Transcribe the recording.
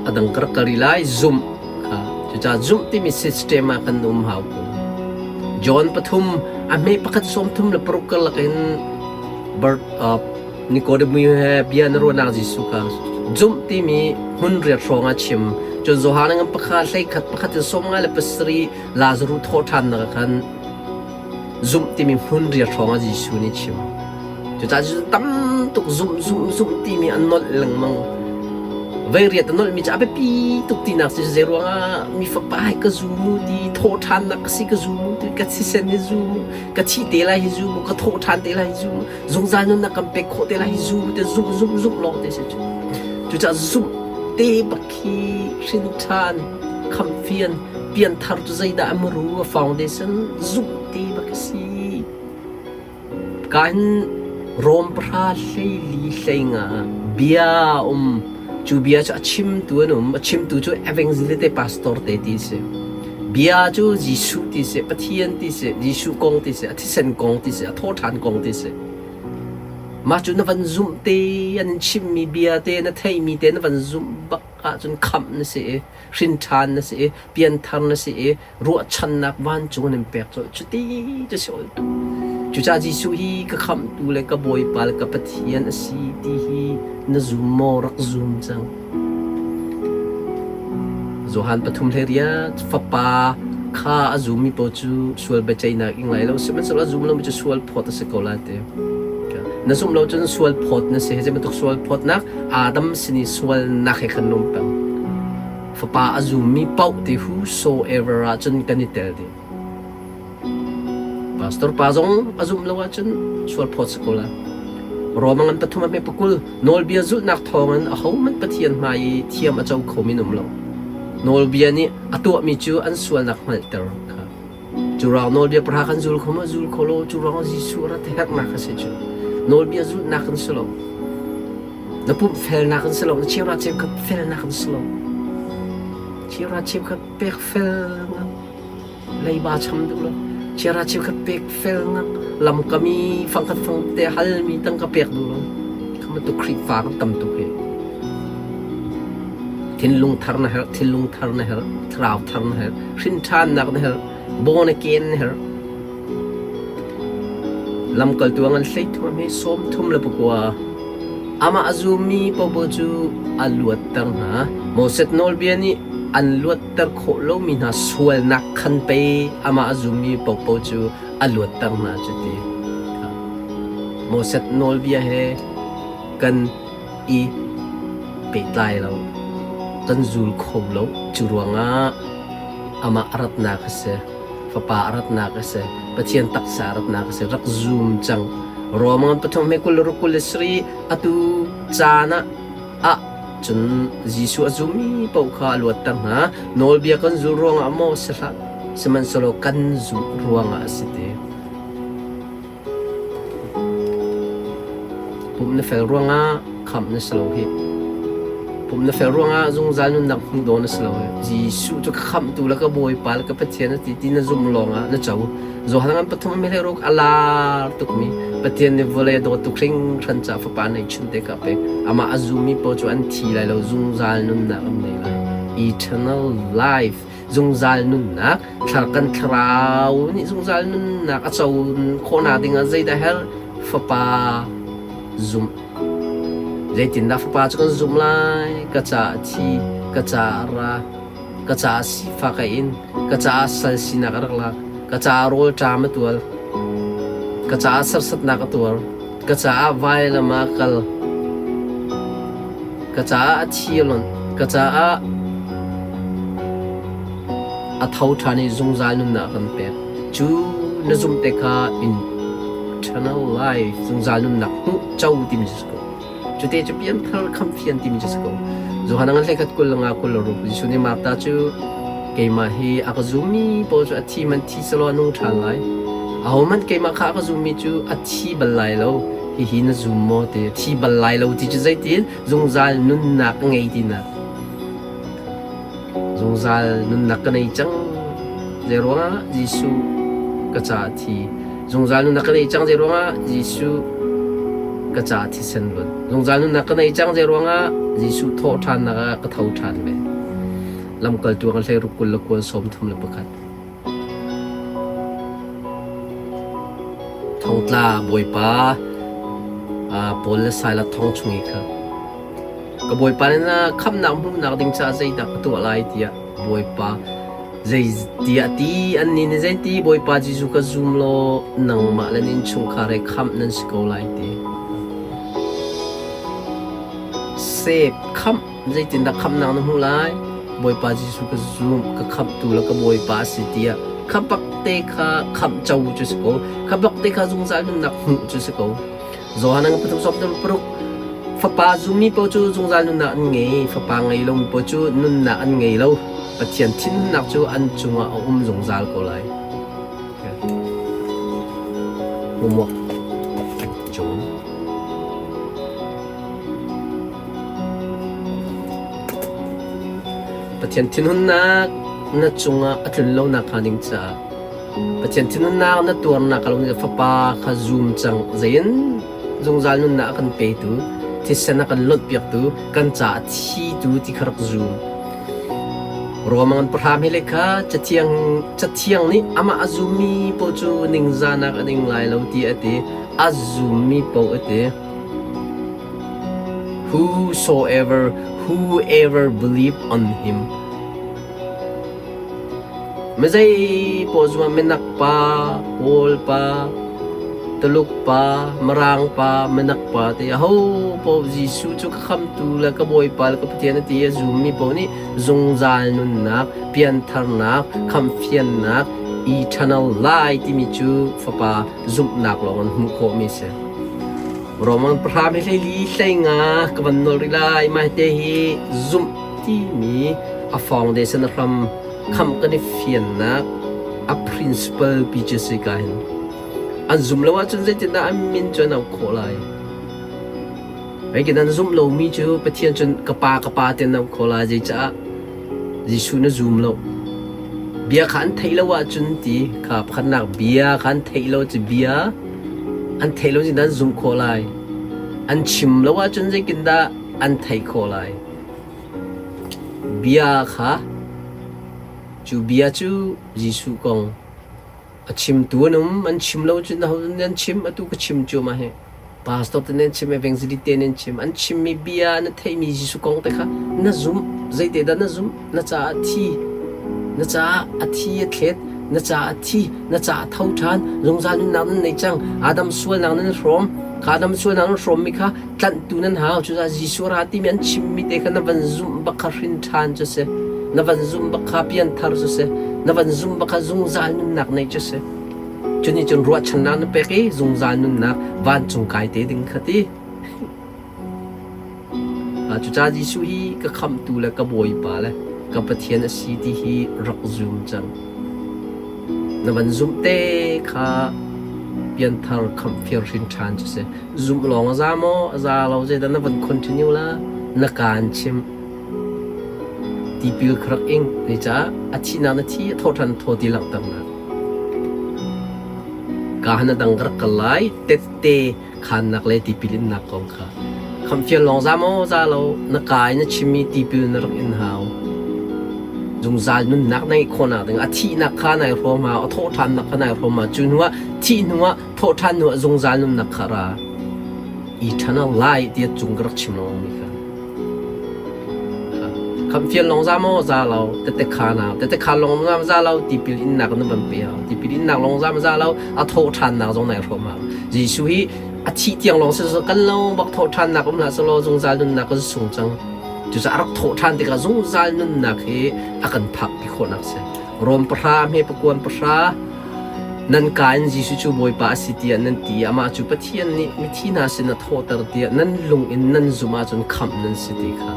A dang ka rak kal rih lai zumh kha. Cucaah zumh timi system ah kan um hau ko. John pathum a hme pakhat 36 karlak in birth of Nicodemus he bia na ruahnak Jesuh kha zumh timi hmun riat hrawng ah chim. Cun Johan ngan pakhat hleikhat pakhat in 57 Lazaruh thawhṭhannak ah khan zumh timi hmun riat hrawng ah Jesuh nih chim. Cucaah Jesuh tam tuk zumh zumh zumh timi an nolh lengmang. Vei riat a nolhmi cu a biapi tuk tinak cu zei ruangah mi fapa hi ka zum u ti thawhṭhannak ka si ka zum u ti ka thisen hi zum u ka thi te lai hi zum u ka thawhṭhan te lai hi zum u zungzal nunnak kan pek khawh te lai hi zum te zumh zumh zumh lawng te si cu. Cucaah zumh te bak khi hrinṭhan khamhfian pianthar cu zeidah a muru a foundation zumh te bak a si. Kan Rom pahra hleili hleinga bia a um. Cu bia cu a chimtu an um. A chimtu cu evangelist pastor te ti si. Bia cu Jesuh ti si, Pathian ti si, Jesuh kong ti si, a thisen kong ti si, a thawhṭhan kong ti si. Mah cu na van zumh te, an in chimmi bia te, na theihmi te na van zumh bak ahcun khamh na si i, hrinṭhan na si i, pianthar na si i, ruahchannak vancung an in pek colh. Cuti cu si ol tuk. Cucaah Jesuh hi ka khamhtu le ka Bawipa le ka Pathian a si ti hi na zum maw? Rak zum cang. Johan pathum hlei riat fapa kha a zummi paoh cu sual biaceihnak ing lai lo sihmanhsehlaw a zum lomi cu sual phawt a si ko lai ti. Na zumh lo cun sual phawt na si. Hi bantuk sual phawtnak Adam sin i sualnak he khan um peng. Fapa a zummi paoh ti whosoever ah cun kan i tel dih. Pastor pa zong a zumh lo ahcun sual phawt si ko lai. Roma ngan pathum a hme pakul nawlbia zulhnak thawngin ahohmanh Pathian hmai i thiam a co khomi an um lo. Nawlbia nih a tuahmi cu an sualnak hngalhter kha. Cu ruang nawlbia pahra kan zul kho maw? Zul kho lo. Cu ruang Jesuh a rat herhnak a si cu. Nawlbia zulhnak an si lo. Na pumh felnak an si lo. Na cheuhra cheukhat felnak an si lo. Cheuhra cheukhat pek fel ngam. Leiba cham duh lo. Cheuhra cheukhat pek fel ngam. Lamkam i fangkhat fang te halmi tangka pek duh lo. Kha bantuk Khrihfa kan tam tuk hi. Thinlung thar na herh, thinlung thar na herh, thlarau thar na herh, hrinṭhannak na herh, born again na herh. Lamkaltu a ngan hleithum hi 34. Amah a zummi paohpaoh cu a luatter hna. Moses nawlbia nih an luatter khawh lomi hna sualnak khan pei amah a zummi paohpaoh cu a luatter hna cu ti. Moses nawlbia he kan i pehtlai lo, kan zul kho lo. Cu ruangah amah a ratnak a si, Fapa a ratnak a si, Pathian taksa a ratnak a si, rak zum cang. Rom pathum he kul ruk 23 atu caan ah ah cun Jesuh a zummi paoh kha a luatter hna. Nawlbia kan zul ruangah maw si hlah, sihmanhsehlaw kan zumh ruangah a si ti. Pumh na fel ruangah khamh na si lo hih. Pumh na fel ruangah zungzal nunnak hmuh dawh na si lo hih. Jesuh cu ka khamhtu le ka Bawipa le ka Pathian a ti ti na zumh lawngah na co. Johan ngan pathum mi ruk a lar tukmi Pathian nih vawlei a dawt tuk hringhran caah Fapa neihchun te ka pek. Amah a zummi paoh cu an thi lai lo, zungzal nunnak an nei lai. Eternal life. Zungzal nunnak, thlar kan thlarau nih zungzal nunnak a co khawhnak dingah zeidah herh? Fapa zumh. Zeitindah fapa cu kan zumh lai? Ka caah thi, ka caah ra, ka caah sifak a in, ka caah sal sinak a rak lak, ka caah rawlṭam a tual, ka caah serhsatnak a tuar, ka caah vailam ah kal, ka caah a thi a lonh, ka caah a tho ṭhan i zungzal nunnak a kan pek. Cu na zumh te kha eternal life, zungzal nunnak hmuh co timi cu si ko. Cute cu pianthar khamhfian timi cu si ko. Johan ngan hlei khat kul le nga kul le ruk Jesuh nih Martha cu keimah hi a ka zummi paoh cu a thi man thi selaw a nung ṭhan lai. Ahohmanh keimah kha a ka zummi cu a thi bal lai lo. Hihi na zum maw ti thi bal lai lo ti cu zeitin zungzal nunnak a ngei tinak. Zungzal nunnak ka nei cang. Zeiruangah Jesuh ka caah a thi. Zungzal nunnak ka nei cang. Zeiruangah Jesuh Ka caah thisen luan. Zungzal nunnak ka nei cang zei ruangah Jesuh thawh ṭhannak ah ka tho ṭhan ve. Lamkaltu ah hlei ruk 20 le kual 31. Thongtla Bawipa Paul le Silas thong chung i kha ka Bawipa nih na khamhnak hmuhnak ding caah zeidah ka tuah lai tiah Bawipa zei tiah ti annih nih zeiti Bawipa Jesuh ka zum law nangmah le na innchungkhar he khamh nan si ko lai ti. Save khamh zeitindah khamhnak na hmuh lai? Bawipa Jesuh ka zum ka khamhtu le ka Bawipa a si tiah kha bak te kha khamh co cu si ko. Kha bak te kha zungzal nunnak hmuh cu si ko. Johan ang pathum sawm paruk Fapa zummi paoh cu zungzal nunnak an ngei. Fapa ngei lomi paoh cu nunnak an ngei lo. Pathian thinhunnak cu an cungah a um zungzal ko lai. Homework John Pathian thinhunnak na cungah a tlun lonak hnga ding caah Pathian thinhunnak na tuarnak a lo Fapa kha zum cang zein zungzal nunnak a kan petu thisen a kan lonhpiaktu kan caah a thitu ti kha rak zum. Ruamang an pahram hi le kha cathiang cathiang nih amah a zummi paoh cu ningzahnak an ing lai lo ti a ti a zummi paoh a ti. Whosoever whoever believe on him Mizei paoh zumah minak pa, Kawl pa, Tuluk pa, Mirang pa, minak pa ti aho paoh Jesuh cu ka khamtu le ka Bawipa le ka Pathian a ti a zummi paoh nih zungzal nunnak, piantharnak, khamhfiannak, eternal life timi cu Fapa zumhnak lawng in hmuh khawhmi a si. Roman pahra mi hleili hleinga ka van nawl rih lai. Mah te hi zumh timi a foundation a hram khamh kan i fiannak a principle pi cu si ka hin. An zum lo ahcun zeitindah an min cu an auh khawh lai? Hei an zumh lomi cu Pathian cun ka pa ka pa ti an auh khawh lai zeicah Jesuh na zum lo. Bia kha an theih lo ahcun ti kha pakhatnak bia kha an theih lo cu bia an theih lo cun an zumh khawh lai. An chim lo ahcun zeitindah an theih khawh lai? Bia kha cu bia cu Jesuh kong a chimtu an um, an chim lo cun aho nan chim atu ka chim cu mah hi. Pastor te nan chim, evangelist te nan chim, an chimmi bia na theihmi Jesuh kong te kha na zumh, zeite dah na zumh? Na caah thi, na caah a thi a thlet, na caah a thi, na caah a tho ṭhan, zungzal nunnak nan nei cang. Adam sualnak nan hrawm, kha Adam sualnak nan hrawmmi kha tlanhtu nan hau. Cucaah Jesuh ra timi an chimmi te kha na van zumh bak kha hrin ṭhan cu si. Na van zumh bak kha pianthar cu si. Na van zumh bak kha zungzal nunnak neih cu si. Cu nih cun ruahchannak na pek i zungzal nunnak vancung kai te ding kha ti. Cucaah Jesuh hi ka khamhtu le ka Bawipa le ka Pathian a si ti hi rak zum cang. Na van zumh te kha pianthar khamhfir hrin ṭhan cu si. Zumh lawng a za maw? A za lo zeidah na van continue la? Na kaan chim. Tipil kha rak ing. Zeicah a thihnak na thi, a thawhṭhan thaw ti langhternak. Ka han a dang ka rak kal lai. Tette khannak le tipil innak kong kha. Khamhfial lawng za maw za lo na kai na chimmi tipil na rak in hau. Zungzal nunnak na ngeih khawhnak ding a thihnak kha nai hrawm hau, a thawhṭhannak kha nai hrawm hau. Cu hnuah thih hnuah thawhṭhan hnuah zungzal nunnak kha ra. Eternal life tiah cung ka rak chim lengmang mi kha. Khamhfial lawng za maw za lo tete khaan ah tete khaan lawng za za lo tipil innak na van pe hau tipil innak lawng za za lo a thawh ṭhannak zong nai hrawm hau Jesuh hi a thih tiang lawng si kan lo bak thawh ṭhannak um hlah selaw zungzal nunnak kan sung cang cucaah a rak thawh ṭhan tikah zungzal nunnak hi a kan phak pi khawhnak si Rom pahra hme pakuan pahra Nan ka in Jesuh cu Bawipa a si tiah nan ti i amah cu Pathian nih mithi hna sin a thawhter tiah nan lung in nan zumh ahcun khamh nan si ti kha.